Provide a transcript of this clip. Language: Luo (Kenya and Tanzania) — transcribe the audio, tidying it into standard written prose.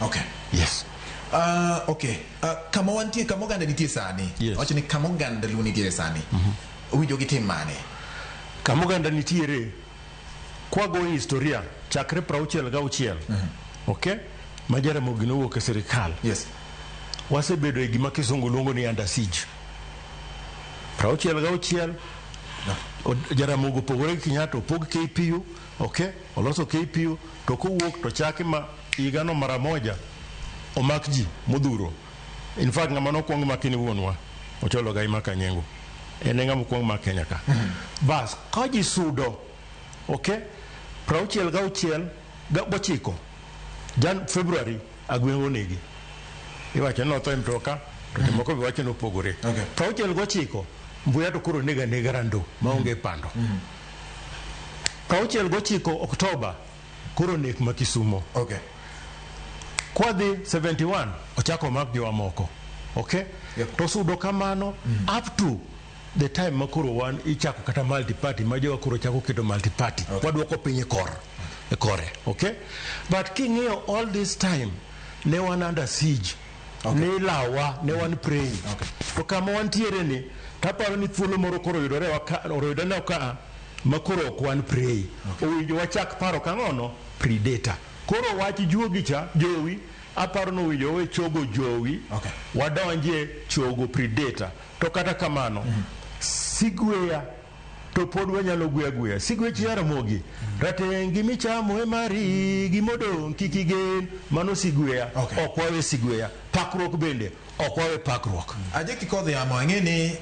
Okay. Yes. Okay. Kama wantie, kama oganda nitie sani. Yes. Wacho ni kama oganda Luo nitiere sani. Owinjo gitim mane? Kama oganda nitiere, kwago historia chakre 66, okay, ma Jaramogi nowuok e sirikal, wasebedo e gima kisungu luongo ni under siege. 66, Jaramogi opogore gi Kenyatta, opog KPU, okay, oloso KPU, to kowuok to chaki ma higano mara moja omak ji modhuro. In fact, ng'ama nokwong maki ni wuonwa Ocholo Gai Makanyengo, en e ng'ama okwong mak Kenya ka. Bas ka ji sudo, okay, 69 gochiko Jan February, Agwengo onegi, iwacho ni notho e mtoka, to jomoko be wacho ni opogore. 69 Mbuya to koro nega nega rando maonge pando. 69 Oktoba koro nek ma Kisumo. Kwadhi 71, ochako omak jowa moko, okay. To sudo kamano up to the time ma koro wan ichako kata multi party, ma jowa koro chako keto multi party. Waduoko piny e kor e kore, okay. But king'iyo all this time ne wan under siege. Ne ilawa, ne wan prey. To kama wantiere ni, taparo ni thuolo moro koro oyudore oyudore ka ma koro ok wan prey. Owinjo wachak paro kang'ono predator. Koro wach juogi cha jowi, aparo ni owinjo wawe chogo jowi. Wadonje chogo predator. To kata kamano, sigweya to pod wanyalo gweya gweya sigwech Jaramogi rateng' gimichamo e mari, gimodong' kik igen. Mano sigweya. Ok wawe sigweya. Pakruok bende ok wawe pakruok. Ajeki kodh yamo, ang'e ni